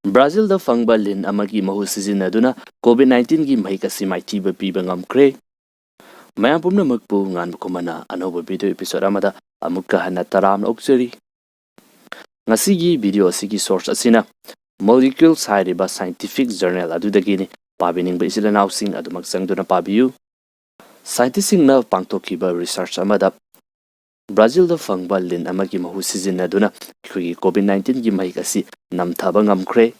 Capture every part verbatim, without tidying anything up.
ꯕ꯭ꯔꯥꯖꯤꯜꯗ ꯐꯪꯕ ꯂꯤꯟ ꯑꯃꯒꯤ ꯃꯍꯨ ꯁꯤꯖꯤꯟꯅꯗꯨꯅ COVID nineteen ꯒꯤ ꯃꯍꯤꯛ ꯑꯁꯤ ꯃꯥꯏꯊꯤꯕ ꯄꯤꯕ ꯉꯝꯈ꯭ꯔꯦ꯫ ꯃꯌꯥꯝ ꯄꯨꯝꯅꯃꯛꯄꯨ ꯉꯥꯟꯕ ꯈꯨꯃꯟꯅ ꯑꯅꯧꯕ video episode ꯑꯃꯗ ꯑꯃꯨꯛꯀ ꯍꯟꯅ ꯇꯔꯥꯝꯅ ꯑꯣꯛꯆꯔꯤ꯫ ꯉꯁꯤꯒꯤ video ꯑꯁꯤꯒꯤ source ꯑꯁꯤꯅ Molecules ꯍꯥꯏꯔꯤꯕ scientific journal ꯑꯗꯨꯗꯒꯤꯅꯤ꯫ ꯄꯥꯕꯤꯅꯤꯡꯕ ꯏꯆꯤꯜ ꯏꯅꯥꯎꯁꯤꯡ ꯑꯗꯨꯃꯛ ꯆꯪꯗꯨꯅ ꯄꯥꯕꯤꯌꯨ꯫ Scientistꯁꯤꯡꯅ ꯄꯥꯡꯊꯣꯛꯈꯤꯕ research ꯑꯃꯗ ꯕ꯭ꯔꯥꯖꯤꯜꯗ ꯐꯪꯕ ꯂꯤꯟ ꯑꯃꯒꯤ ꯃꯍꯨ ꯁꯤꯖꯤꯟꯅꯗꯨꯅ ꯑꯩꯈꯣꯏꯒꯤ COVID nineteen ꯒꯤ ꯃꯍꯤꯛ ꯑꯁꯤ ꯅꯝꯊꯕ ꯉꯝꯈ꯭ꯔꯦ꯫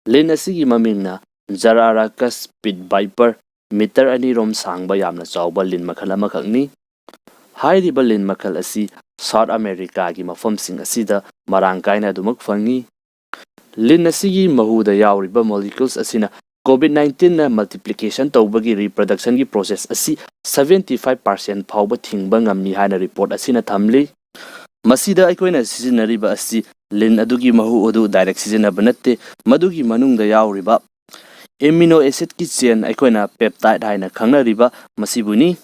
ꯂꯤꯟ ꯑꯁꯤꯒꯤ ꯃꯃꯤꯡꯅ Jararaca pit viper, meter ꯑꯅꯤꯔꯣꯝ ꯁꯥꯡꯕ ꯌꯥꯝꯅ ꯆꯥꯎꯕ ꯂꯤꯟ ꯃꯈꯜ ꯑꯃꯈꯛꯅꯤ꯫ ꯍꯥꯏꯔꯤꯕ ꯂꯤꯟ ꯃꯈꯜ ꯑꯁꯤ South Americaꯒꯤ ꯃꯐꯝꯁꯤꯡ ꯑꯁꯤꯗ ꯃꯔꯥꯡ ꯀꯥꯏꯅ ꯑꯗꯨꯃꯛ ꯐꯪꯏ꯫ ꯂꯤꯟ ꯑꯁꯤꯒꯤ ꯃꯍꯨꯗ ꯌꯥꯎꯔꯤꯕ molecules ꯑꯁꯤꯅ COVID nineteen ꯅ multiplication ꯇꯧꯕꯒꯤ reproductionꯒꯤ process ꯑꯁꯤ seventy five percent ꯐꯥꯎꯕ ꯊꯤꯡꯕ ꯉꯝꯃꯤ ꯍꯥꯏꯅ report ꯑꯁꯤꯅ ꯊꯝꯂꯤ꯫ ꯃꯁꯤꯗ ꯑꯩꯈꯣꯏꯅ ꯁꯤꯖꯤꯟꯅꯔꯤꯕ ꯑꯁꯤ ꯂꯤꯟ ꯑꯗꯨꯒꯤ ꯃꯍꯨ ꯑꯗꯨ direct ꯁꯤꯖꯤꯟꯅꯕ ꯅꯠꯇꯦ, ꯃꯗꯨꯒꯤ ꯃꯅꯨꯡꯗ ꯌꯥꯎꯔꯤꯕ amino acidꯀꯤ chain, ꯑꯩꯈꯣꯏꯅ peptide ꯍꯥꯏꯅ ꯈꯪꯅꯔꯤꯕ, ꯃꯁꯤꯕꯨꯅꯤ꯫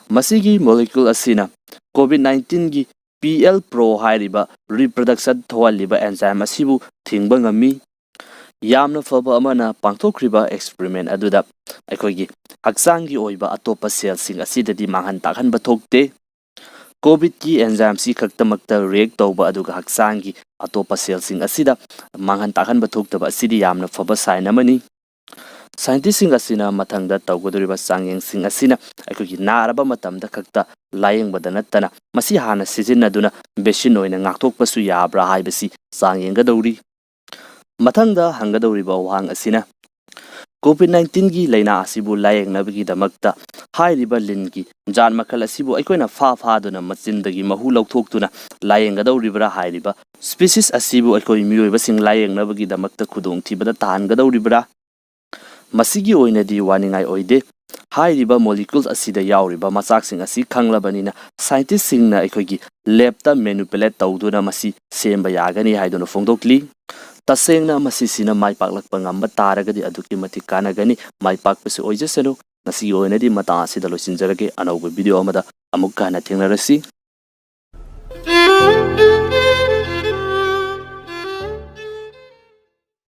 ꯃꯁꯤꯒꯤ molecule ꯑꯁꯤꯅ COVID nineteen ꯒꯤ P L pro ꯍꯥꯏꯔꯤꯕ reproduction ꯊꯣꯛꯍꯜꯂꯤꯕ enzyme ꯑꯁꯤꯕꯨ ꯊꯤꯡꯕ ꯉꯝꯃꯤ꯫ ꯌꯥꯝꯅ ꯐꯕ ꯑꯃꯅ, ꯄꯥꯡꯊꯣꯛꯈ꯭ꯔꯤꯕ experiment ꯑꯗꯨꯗ ꯑꯩꯈꯣꯏꯒꯤ ꯍꯛꯆꯥꯡꯒꯤ ꯑꯣꯏꯕ ꯑꯇꯣꯞꯄ cellꯁꯤꯡ ꯑꯁꯤꯗꯗꯤ ꯃꯥꯡꯍꯟ ꯇꯥꯛꯍꯟꯕ ꯊꯣꯛꯇꯦ꯫ COVIDꯀꯤ enzymeꯁꯤ ꯈꯛꯇꯃꯛꯇ react ꯇꯧꯕ, ꯑꯗꯨꯒ ꯍꯛꯆꯥꯡꯒꯤ ꯑꯇꯣꯞꯄ cellꯁꯤꯡ ꯑꯁꯤꯗ ꯃꯥꯡꯍꯟ ꯇꯥꯛꯍꯟꯕ ꯊꯣꯛꯇꯕ ꯑꯁꯤꯗꯤ ꯌꯥꯝꯅ ꯐꯕ sign ꯑꯃꯅꯤ꯫ Scientistꯁꯤꯡ ꯑꯁꯤꯅ ꯃꯊꯪꯗ ꯇꯧꯒꯗꯧꯔꯤꯕ ꯆꯥꯡꯌꯦꯡꯁꯤꯡ ꯑꯁꯤꯅ ꯑꯩꯈꯣꯏꯒꯤ ꯅꯥꯔꯕ ꯃꯇꯝꯗ ꯈꯛꯇ ꯂꯥꯌꯦꯡꯕꯗ ꯅꯠꯇꯅ, ꯃꯁꯤ ꯍꯥꯟꯅ ꯁꯤꯖꯤꯟꯅꯗꯨꯅ vaccine ꯑꯣꯏꯅ ꯉꯥꯛꯊꯣꯛꯄꯁꯨ ꯌꯥꯕ꯭ꯔꯥ ꯍꯥꯏꯕꯁꯤ ꯆꯥꯡꯌꯦꯡꯒꯗꯧꯔꯤ꯫ ꯃꯊꯪꯗ ꯍꯪꯒꯗꯧꯔꯤꯕ ꯋꯥꯍꯪ ꯑꯁꯤꯅ, COVID nineteen ꯒꯤ ꯂꯥꯏꯅꯥ ꯑꯁꯤꯕꯨ ꯂꯥꯌꯦꯡꯅꯕꯒꯤꯗꯃꯛꯇ ꯍꯥꯏꯔꯤꯕ ꯂꯤꯟꯒꯤ ꯖꯥꯠ ꯃꯈꯜ ꯑꯁꯤꯕꯨ ꯑꯩꯈꯣꯏꯅ ꯐꯥ ꯐꯥꯗꯨꯅ ꯃꯆꯤꯟꯗꯒꯤ ꯃꯍꯨ ꯂꯧꯊꯣꯛꯇꯨꯅ ꯂꯥꯌꯦꯡꯒꯗꯧꯔꯤꯕ꯭ꯔꯥ ꯍꯥꯏꯔꯤꯕ species ꯑꯁꯤꯕꯨ ꯑꯩꯈꯣꯏ ꯃꯤꯑꯣꯏꯕꯁꯤꯡ ꯂꯥꯌꯦꯡꯅꯕꯒꯤꯗꯃꯛꯇ ꯈꯨꯗꯣꯡꯊꯤꯕꯗ ꯇꯥꯍꯟꯒꯗꯧꯔꯤꯕ꯭ꯔꯥ? ꯃꯁꯤꯒꯤ ꯑꯣꯏꯅꯗꯤ ꯋꯥꯅꯤꯡꯉꯥꯏ ꯑꯣꯏꯗꯦ꯫ ꯍꯥꯏꯔꯤꯕ molecule ꯑꯁꯤꯗ ꯌꯥꯎꯔꯤꯕ ꯃꯆꯥꯛꯁꯤꯡ ꯑꯁꯤ ꯈꯪꯂꯕꯅꯤꯅ, scientistꯁꯤꯡꯅ ꯑꯩꯈꯣꯏꯒꯤ labꯇ manipulate ꯇꯧꯗꯨꯅ ꯃꯁꯤ ꯁꯦꯝꯕ ꯌꯥꯒꯅꯤ ꯍꯥꯏꯗꯨꯅ ꯐꯣꯡꯗꯣꯛꯂꯤ꯫ ꯇꯁꯦꯡꯅ ꯃꯁꯤꯁꯤꯅ ꯃꯥꯏ ꯄꯥꯛꯂꯛꯄ ꯉꯝꯕ ꯇꯥꯔꯒꯗꯤ ꯑꯗꯨꯛꯀꯤ ꯃꯇꯤꯛ ꯀꯥꯟꯅꯒꯅꯤ꯫ ꯃꯥꯏ ꯄꯥꯛꯄꯁꯨ ꯑꯣꯏꯖꯁꯅꯨ꯫ ꯉꯁꯤꯒꯤ ꯑꯣꯏꯅꯗꯤ ꯃꯇꯥꯡ ꯑꯁꯤꯗ ꯂꯣꯏꯁꯤꯟꯖꯔꯒꯦ꯫ ꯑꯅꯧꯕ video ꯑꯃꯗ ꯑꯃꯨꯛꯀ ꯍꯟꯅ ꯊꯦꯡꯅꯔꯁꯤ꯫